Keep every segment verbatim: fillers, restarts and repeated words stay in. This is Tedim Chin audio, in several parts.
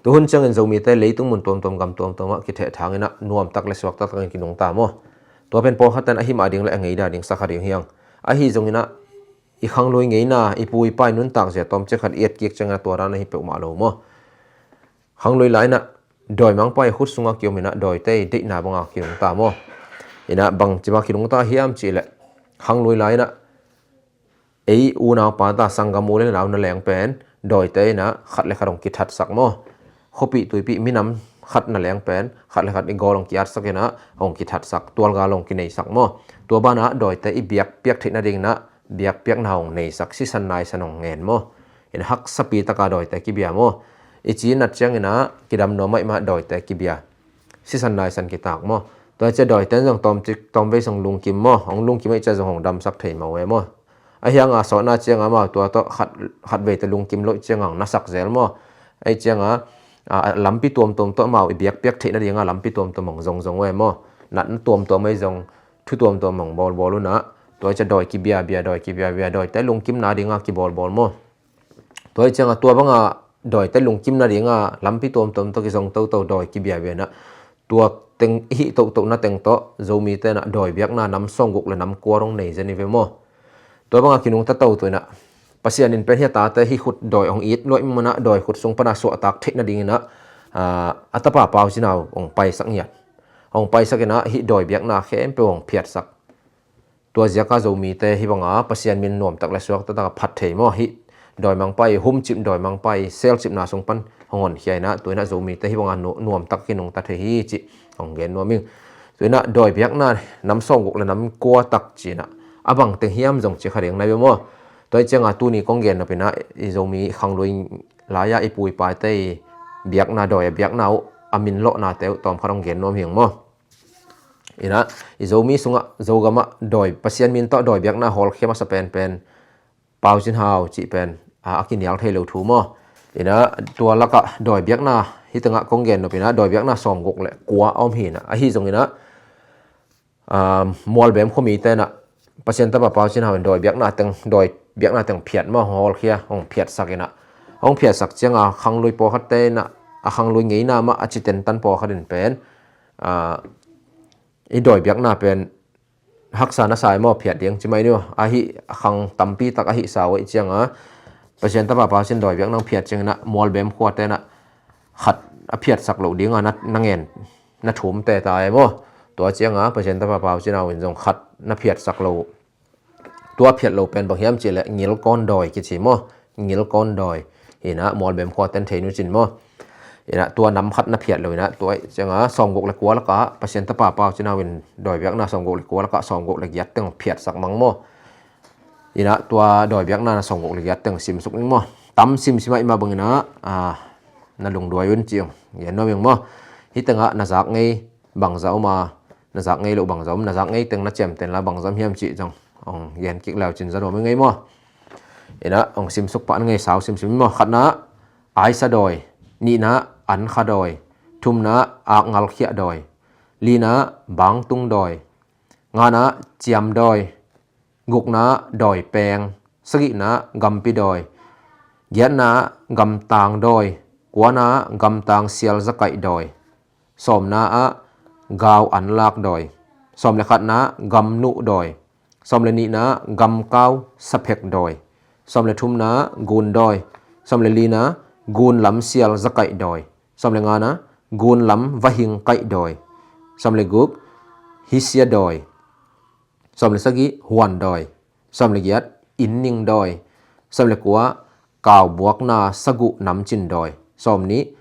Tuhun ciangin Zomite leitung mun tuamtuam gam tuamtuamah kithehthang inah nuamtak le suaktak takin kinungta maw? Tua pen pawlkhat ten ahi mah ding le a ngeida ding sakha ding hiang. Ahi zonginah i khanglui ngeina, i pu i pa i nuntak zia tawmcik khat i etkik ciangin a tua dan ahi peuhmah lo maw? Khanglui lai inah dawimangpa i khut sungah kiom inah dawite i deihna bangah kinungta maw? Inah bangcima kinungta hiam cihleh khanglui lai inah ei unau pata sanggam u le nau na leng pen dawite inah khat le khat hong kithatsak maw? Khuapih tuipih minam khat na leng pen khat le khat i gawl hong kiatsak inah hong kithatsak, tualgal hong kineisak maw? Tua banah dawite i biakpiak theih nading inah biakpiakna hong neisak, sisan naisan hong ngen maw? Inah haksapi taka dawite kibia maw? I ci nat cianginah kidam nuam ahih mah dawite kibia, sisan naisan kitak maw? Tua hi ciah dawite in zong tawmcik tawmvei zong lungkim maw? Hong lungkim ahih ciah zong hong damsak thei maw e maw? Ahi hanga sawtna cianga amau tua tawh khat, khat veite lungkim loh cianga hong nasak zel maw? Ahi cianga a, a lampi tuamtuam tawh amau i biakpiak theih nadinga lampi tuamtuam hong zongzong uh e maw? Natna tuamtuam ahi zong thu tuamtuam hong bawlbawl unah tua hi ciah dawi kibiabia, dawi kibiabia, dawite lungkimna dinga kibawlbawl maw? Tua hi cianga tua banga dawite lungkimna dinga lampi tuamtuam tawh kizong toto dawi kibiabia inah tua teng i hih tohtohna teng tawh Zomite inah dawi biakna nam sawmguk le nam kua hong nei zen hi ve maw? Tua banga kinungta toto inah Pasian in pen hih a tate hih khut dawi hong it luaih munah dawi khut sung pana suahtak theih nadinginah a, a tapa Pau Cin Hau hong paisak ngiat. Hong paisak inah hih dawi biakna khempeuh hong phiatsak. Tua ziaka Zomite hih banga Pasian min nuamtak le suaktak taka phat thei maw? Hih dawimangpa i humcip, dawimangpa i selcipna sung pan hong honkhia inah tua inah Zomite hih banga nu-, nuamtak kinungta thei hi cih hong gen nuam ing. Tua inah dawi biakna nam sawmguk le nam kua tak cinah a bang teng hiam zong ci kha ding nai ve maw? Tua hi cianga tuni kong gen nop inah i Zomi khanglui lai-a i pu i pate i biakna, dawi a biakna uh a min lawhnate uh tawmkhat hong gen nuam hing maw? Inah i Zomi sungah Zogamah dawi, Pasian min tawh dawi biakna hawlkhia masa penpen Pau Cin Hau cih pen a, a kinial thei lo thu maw? Inah tua lakah dawi biakna hih tengah kong gen nop inah dawi biakna sawmguk le kua a om hi inah, ahi zonginah a, Mualbem khuamite inah Pasian tapa Pau Cin Hau in dawi biakna teng, dawi biakna teng phiat maw, hong hawlkhia, hong phiatsak inah, hong phiatsak cianga khanglui pawlkhatte inah a khanglui ngeina mah a ci tentan pawlkhat in pen a, i dawi biakna pen haksa na sa e maw, phiat ding ci mai ni maw? Ahi khang tampi tak ahi sa uh ahi cianga Pasian tapa Pau Cin dawi biakna hong phiat cianginah Mualbem khuate inah khat a phiatsak loh dinga na, na ngen, na thum teta e maw? Tua cianga Pasian tapa Pau Cin Hau in zong khat na phiatsak lo. Tua phiat lo pen bang hiam cihleh Ngilkawn dawi kici maw? Ngilkawn dawi. Inah Mualbem khua ten thei nu cin maw? Inah tua nam khat na phiat lo inah tua cianga sawmguk le kua lakah Pasian tapa Pau Cin Hau in dawi biakna sawmguk le kua lakah sawmguk le giat teng phiatsak mang maw? Inah tua dawi biakna na sawmguk le giat teng simsuk ning maw? Tam simsim ah i mah banginah a, na lungduai un ci ung. Gen nuam ing maw? Hih tengah na zak ngei bangza om a, na zak ngei loh bangza om, na zak ngei teng na ciamten la bangza om hiam cih zong hong gen kik leu cin za nuam ing ei maw? Inah hong simsuk pah na ngei sau simsim maw? Khatna aisa dawi, nihna ankha dawi, thumna akngalkhiah dawi, lina bangtung dawi, ngana ciam dawi, gukna dawi peng, sagihna gampi dawi, giatna gamtang dawi, kuana gamtang sial zakaih dawi, sawmna ah gau anlak dawi, sawm le khatna gamnuh dawi, sawm le nihna gamkau saphek dawi, sawm le thumna gun dawi, sawm le lina gun lam sial zakaih dawi, sawm le ngana gun lam vahing kaih dawi, sawm le guk hisia dawi, sawm le sagih huan dawi, sawm le giat inning dawi, sawm le kua kaubuakna saguh namcin dawi, sawm nih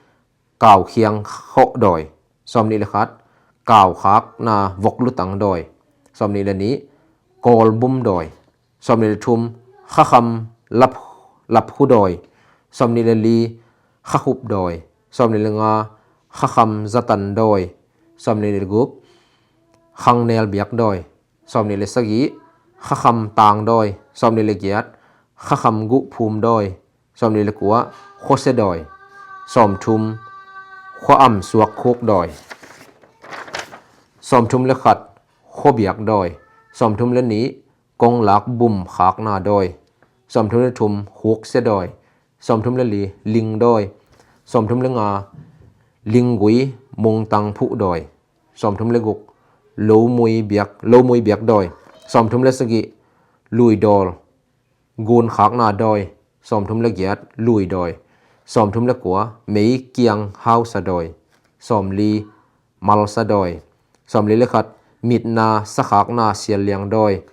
kaukhiang khawh dawi, sawm nih le khat kaukhakna voklutang dawi, sawm nih le nih kawlbum dawi, sawm nih le thum khakham lap, lapkhu dawi, sawm nih le li khakhup dawi, sawm nih le nga khakham zatan dawi, sawm nih le guk khangnel biak dawi, sawm nih le sagih khakham tang dawi, sawm nih le giat khakham guh phum dawi, sawm nih le kua khuasia dawi, sawm thum khuaam suak khuk dawi, sawm thum le khat khuabiak dawi, sawm thum le nih konglak bum khakna dawi, sawm thum le thum khuksia dawi, sawm thum le li ling dawi, Sawmthum le nga, linggui mungtang phuh dawi. Sawmthum le guk, lomui biak, lomui biak dawi. Sawmthum le sagih, luidawl gunkhakna dawi. Sawmthum le giat, lui dawi. Sawmthum le kua, meikiang hausa dawi. Sawmli, malsa dawi. Sawmli le khat, mitna sakhakna sialliang dawi.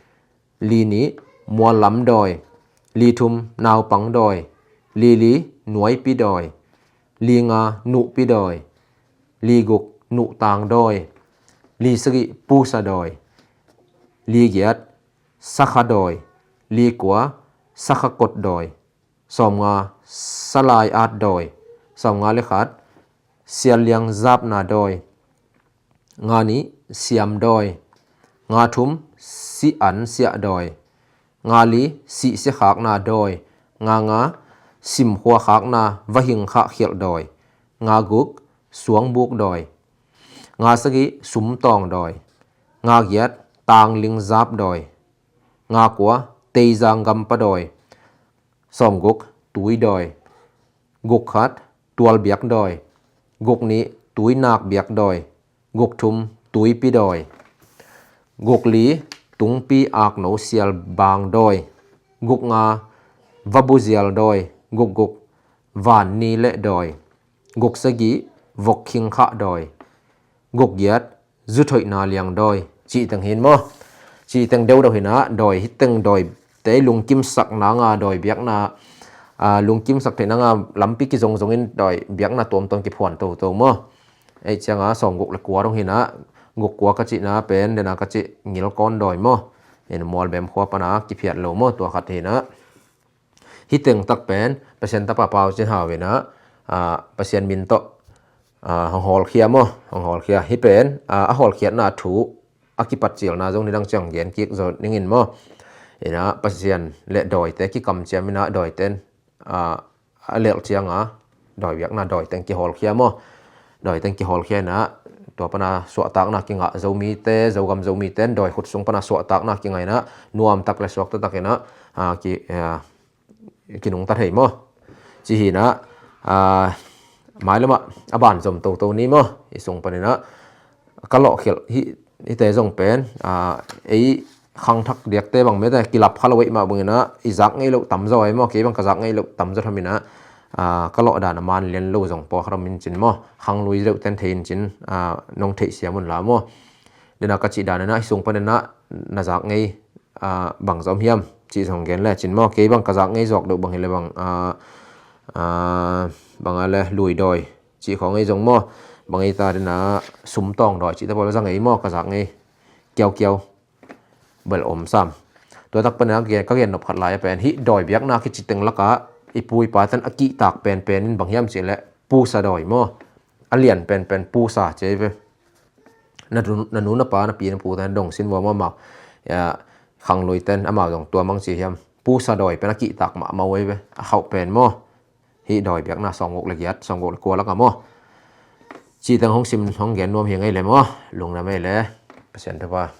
Li nih, muallam dawi. Li thum, naupang dawi. Li li, nuaipi dawi. Li nga, nuhpi dawi. Li guk, nuhtang dawi. Li sagih, pusa dawi. Li giat, sakha dawi. Li kua, sakha kot dawi. Sawmnga, salai at dawi. Sawmnga le khat, sialliang zapna dawi. Nga nih, siam dawi. Nga thum, si an siah dawi. Nga li, sihsia khakna dawi. Nga nga, simkhua khakna vahing khah khialh dawi. Nga guk, suangbuk dawi. Nga sagih, sumtawng dawi. Nga giat, tangling zap dawi. Nga kua, teizang gampa dawi. Sawmguk, tui dawi. Guk khat, tualbiak dawi. Guk nih, tuinak biak dawi. Guk thum, tuipi dawi. Guk li, tungpi akno sial bang dawi. Guk nga, vabuzial dawi. Guk guk, vanni le dawi. Guk sagih, vok khingkhah dawi. Guk giat, zuthoihna liang dawi. Cih teng hin maw? Cih teng deuh deuh hinah dawi, hiteng dawi te lungkimsak nanga dawi biakna, a, lungkimsak theih nanga lampi kizongzongin dawi biakna tuamtuam kiphuan toto maw? Ei cianga sawmguk le kua dong hinah, guk kua ka cihna pen dena ka cih ngilkawn dawi maw? In mualbem khua pana kiphiat lo maw? Tua khat hinah. Hiteng tak pen Pasian tapa Pau Cin Hau inah, a, Pasian min tawh, a, hong hawlkhia maw? Hong hawlkhia. Hi pen, a, a hawlkhiatna thu a kipat cilna zong nidang ciang gen kik zo ningin maw? Inah Pasian le dawite kikamciam inah dawiten, a, a lelh cianga dawi biakna dawiteng kihawlkhia maw? Dawiteng kihawlkhia inah tua pana suahtakna kingah Zomite, Zogam Zomite in dawi khut sung pana suahtakna kingah inah nuamtak le suakta takinah, a, ki, a, kinungta thei maw? Ci hinah, a, mailamah a ban zom toto ni maw? I sung paninah ka lawhkhelh hi, hite zong pen, a, ei khangthak diakte bang mete kilap kha lo ei mah banginah i zak ngei loh tamzaw ei maw? Kei bang ka zak ngei loh tamzaw thaminah, a, ka lawh dan a man lian lo zong pawlkhat om in cin maw? Khanglui deuhten thei in cin, a, nong theihsiam unla maw? Dena ka cih dan inah i sung paninah na zak ngei, a, bang zom hiam cih zong gen le cin maw? Kei bang ka zak ngei zawk deuh bang hile bang, a, a, bang a le lui dawi cih khawng ei zong maw? Bang ei ta dena sumtawng dawi cihte pawl a za ngei maw? Ka zak ngei kiaukiau bel om sam. Tua tak pana ka gen nop khat lai a pen hih dawi biakna kici teng lakah i pu i paten a kihtak penpen in bang hiam cihleh pusa dawi maw? A lian penpen pusa ci ei ve. Na nu, na nu na pa na pi na pute na dong sin vua maw amau? Khangluiten amau zong tua mang ci hiam? Pusa dawi pen a kihtak mahmah uh ei ve. A khauh pen maw? Hih dawi biakna sawmguk le giat, sawmguk le kua lakah maw? Cih teng hong sim hong gen nuam hi ngei le maw? Lungdam ei le. Pasian thupha.